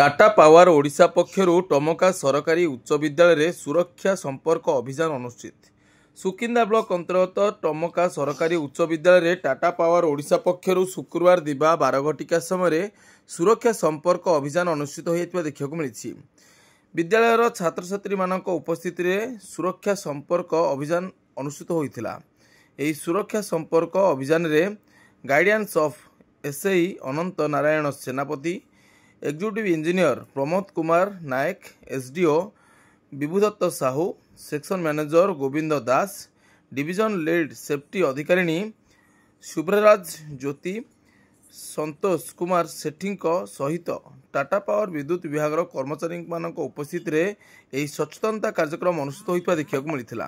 Tata power Odisha ପକ୍ଷରୁ ଟମକା ସରକାରୀ ଉଚ୍ଚ ବିଦ୍ୟାଳୟରେ ସୁରକ୍ଷା ସମ୍ପର୍କ ଅଭିଯାନ ଅନୁଷ୍ଠିତ। ସୁକିନ୍ଦା ବ୍ଲକ ଅନ୍ତର୍ଗତ ଟମକା ସରକାରୀ ଉଚ୍ଚ ବିଦ୍ୟାଳୟରେ ଟାଟା ପାୱାର ଓଡ଼ିଶା ପକ୍ଷରୁ ଶୁକ୍ରବାର ଦିବା 12 ଘଟିକା ସମୟରେ ସୁରକ୍ଷା ସମ୍ପର୍କ ଅଭିଯାନ ଅନୁଷ୍ଠିତ ହୋଇଯାଇଥିବା ଦେଖିବାକୁ ମିଳିଛି। ବିଦ୍ୟାଳୟର ଛାତ୍ରଛାତ୍ରୀମାନଙ୍କ ଉପସ୍ଥିତିରେ ସୁରକ୍ଷା ସମ୍ପର୍କ ଅଭିଯାନ ଅନୁଷ୍ଠିତ ହୋଇଥିଲା। ଏହି ସୁରକ୍ଷା ସମ୍ପର୍କ ଅଭିଯାନରେ guidance of SI Ananta Narayan Senapati, executive engineer Pramod Kumar Nayak, SDO Bibhudatta Sahu, section manager Gobinda Das, division lead safety ଅଧିକାରିଣୀ ଶୁଭ୍ରରାଜ ଜ୍ୟୋତି, ସନ୍ତୋଷ କୁମାର ସେଠୀଙ୍କ ସହିତ ଟାଟା ପାୱାର ବିଦ୍ୟୁତ ବିଭାଗର କର୍ମଚାରୀମାନଙ୍କ ଉପସ୍ଥିତିରେ ଏହି ସଚେତନତା କାର୍ଯ୍ୟକ୍ରମ ଅନୁଷ୍ଠିତ ହୋଇଥିବା ଦେଖିବାକୁ ମିଳିଥିଲା।